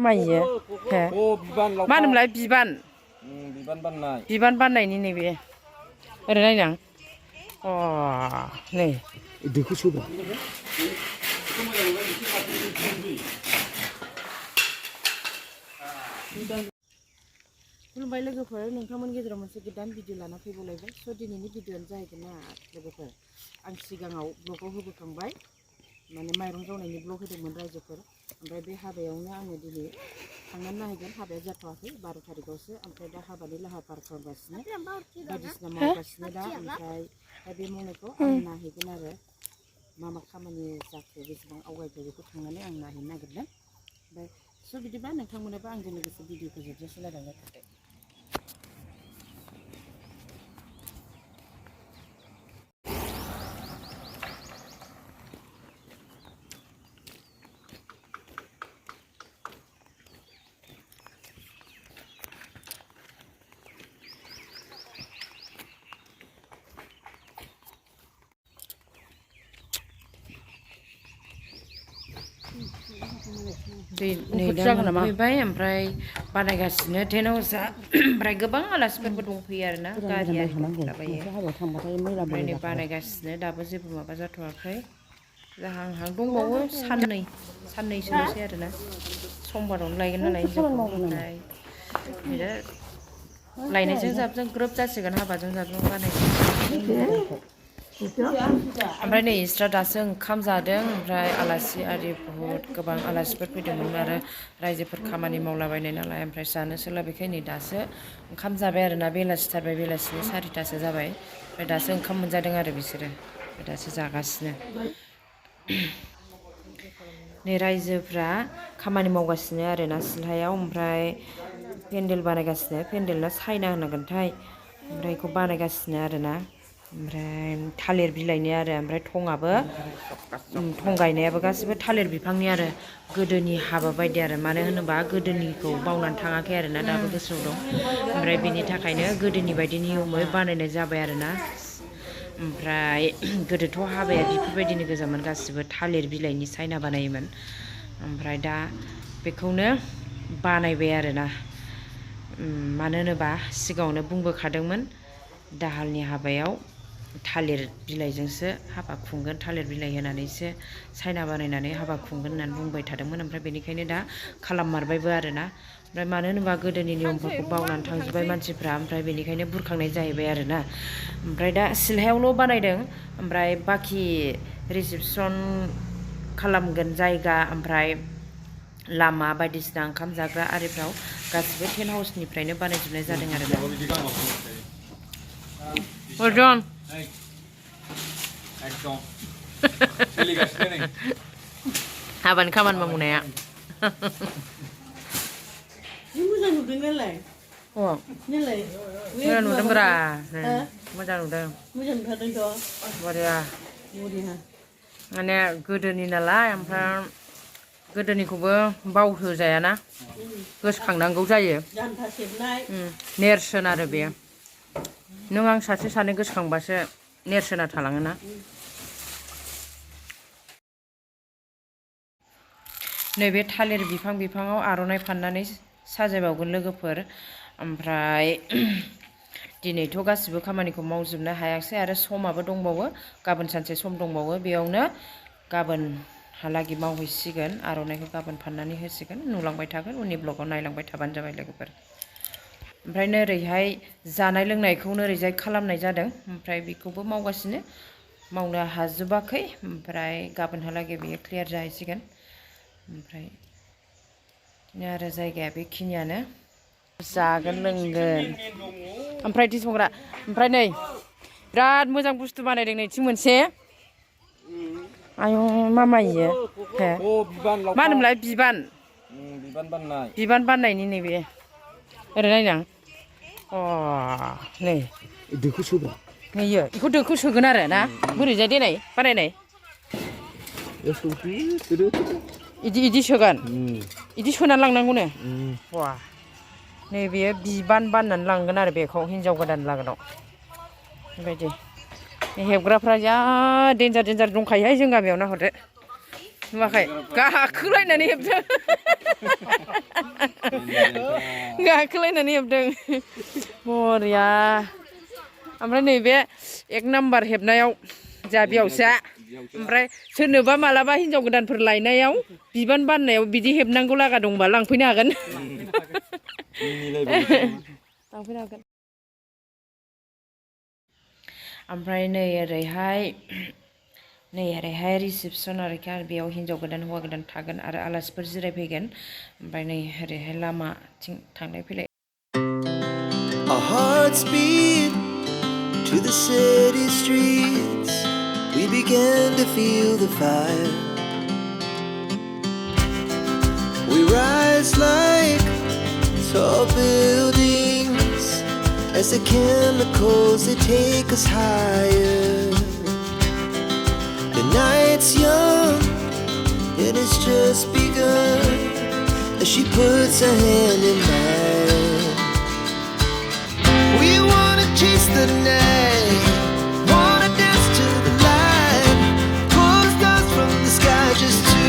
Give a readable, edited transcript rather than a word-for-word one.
माइयो हे मा होनोमोनलाय बिबान बिबान बाननायनि नैबे ओरै नायनां अ नै दैखौ सोबा खुलुमबाय लोगोफोर नोंथांमोन गेजेराव मोनसे गोदान भिडिअ लाना फैबावलायबाय स' दिनैनि भिडिअआनो जाहैगोन ना लोगोफोर आं सिगाङाव ब्लगाव होबोखांबाय माने माइरं जावनायनि ब्लग होदोंमोन रायजोफोर ओमफ्राय बे हाबायावनो आङो दिनै थांनानै नायहैगोन हाबाया जाथ'वाखै 12 थारिखआवसो ओमफ्राय दा हाबानि लाहार फाहार खालामगासिनो बायदिसिना मावगासिनो दा ओमफ्राय बे मावनायखौ आं नायहैगोन आरो मा मा खामानि जाखो बेसेबां आवगायखो बेखौ थांनानै आं नायहैनो नागिरदों ओमफ्राय स' बिदिबा नोंथांमोनाबो आंजों लोगोसे भिडिअखौ जोबजासे नायलांबाय थादो फैबाय ओमफ्राय बानायगासिनो टेन हाउसआ ओमफ्राय गोबां आलासिफोरबो दंफैयो आरोना गारिया ओमफ्राय नै बानायगासिनो दाबो जेबो माबा जाथ'वाखै जाहांहां दंबावो साननैसोल'सै आरोना समबारावनो लायगोन नालाय ओमफ्राय बिदिनो लायनायजों जाबजों ग्रोब जासिगोन हाबाजों जाबजों बानायगोन ओमफ्राय नै इसरा दासो ओंखाम जादों ओमफ्राय आलासि आरि बुहुद गोबां आलासिफोर फैदोंमोन आरो रायजोफोर खामानि मावलाबायनाय नालाय ओमफ्राय जानो सोलाबैखाय नै दासो ओंखाम जाबाय आरोना बेलासिथारबाय बेलासिनि 4थासो जाबाय ओमफ्राय दासो ओंखाम मोनजादों आरो बिसोरो दासो जागासिनो नै रायजोफ्रा खामानि मावगासिनो आरोना सिलहायाव ओमफ्राय पेन्देल बानायगासिनो पेन्देलना सायना होनांगोनथाय ओमफ्राय बेखौ बानायगासिनो आरोना ओमफ्राय थालिर बिलाइनि आरो ओमफ्राय थङाबो थं गायनायाबो गासिबो थालिर बिफांनि आरो गोदोनि हाबा बायदि आरो मानो होनोबा गोदोनिखौ बावनानै थाङाखै आरोना दाबो गोसोआव दं ओमफ्राय बेनि थाखायनो गोदोनि बायदि नियमै बानायनाय जाबाय आरोना ओमफ्राय गोदोथ' हाबाया बेफोरबायदिनो गोजामोन गासिबो थालिर बिलाइनि सायना बानायोमोन ओमफ्राय दा बेखौनो बानायबाय आरोना मानो होनोबा सिगाङावनो बुंबोखादोंमोन दाहालनि हाबायाव थालिर बिलाइजोंसो हाबा खुंगोन थालिर बिलाइ होनानैसो सायना बानायनानै हाबा खुंगोन होननानै बुंबाय थादोंमोन ओमफ्राय बेनिखायनो दा खालाममारबायबो आरोना ओमफ्राय मानो होनोबा गोदोनि नियमफोरखौ बावनानै थांजोब्बाय मानसिफ्रा ओमफ्राय बेनिखायनो बुरखांनाय जाहैबाय आरोना ओमफ्राय दा सिलहायावल' बानायदों ओमफ्राय बाखि रिसिपसन खालामगोन जायगा ओमफ्राय लामा बायदिसिना ओंखाम जाग्रा आरिफ्राव गासिबो टेन्ट हाउसनिफ्रायनो बानायजोबनाय जादों आरोना Pardon. Haban kaman mamunaya. Moजां नुदों नालाय Oh. नालाय Moजां नुदों ब्रा. Moजां नुदों. मोजां नुथारदोंथ' बरिया. बरिया माने गोदोनि नालाय ओमफ्राय गोदोनिखौबो बावहोजायाना गोसोखांनांगौ जायो नेरसोन आरो बेयो नों आं सासे सानै गोसोखांबासो नेरसोना थालाङोना नैबे थालिर बिफाङाव आर'नाइ फाननानै साजायबावगोन लोगोफोर ओमफ्राय दिनैथ' गासिबो खामानिखौ मावजोबनो हायाखसै आरो समाबो दंबावो गाबोन सानसे सम दंबावो बेयावनो गाबोनहालागै मावहैसिगोन आर'नाइखौ गाबोन फाननानै होसिगोन नुलांबाय थागोन उननि ब्लगाव नायलांबाय थाबानो जाबाय लोगोफोर ओमफ्राय नोरैहाय जानाय लोंनायखौनो ओरैजाय खालामनाय जादों ओमफ्राय बेखौबो मावगासिनो मावनो हाजोबाखै ओमफ्राय गाबोनहालागै बेयो क्लियार जाहैसिगोन ओमफ्राय बिदिनो आरो जायगाया बेखिनियानो जागोन लोंगोन ओमफ्राय दिसंग्रा ओमफ्राय नै बिराद मोजां बुस्थु बानायदों नैथिं मोनसे आयौ मा माइयो मा होनोमोनलाय बिबान बाननायनि नैबे ओरै नायनां अ नै दैखौ सोबा नैयो बेखौ दोखौ सोगोन आरो ना बोरैजाय देनाय बानायनाय इदि सोगोन इदि सोनानै लांनांगौनो वा नै बेयो बिबान बाननानै लांगोन आरो बेखौ हिनजाव गोदान लागोनाव बेबायदि हेबग्राफ्रा जा देन्जार दंखायोहाय जों गामियाव नाहरदो नुवाखै गाखोलायनानै हेबदों गाखोलायनानै हेबदों बरिया ओमफ्राय नैबे एक नाम्बार हेबनायाव जा बिहावसा ओमफ्राय सोरनोबा मालाबा हिनजाव गोदानफोर लायनायाव बिबान बाननायाव बिदि हेबनांगौ लागा दंबा लांफैनो हागोन लांफैनो हागोन ओमफ्राय नै ओरैहाय रिसेपसन आरोखि आरो बेयाव हिनजाव गोदान हौवा गोदान थागोन आरो आलासिफोर जिरायफैगोन ओमफ्राय नै ओरैहाय लामाथिं थांलाय फैलाय Our hearts beat to the city streets. We began to feel the fire. We rise like tall buildings as the chemicals they take us higher. The night's young and it's just begun as she puts her hand in mine. We wanna chase the night.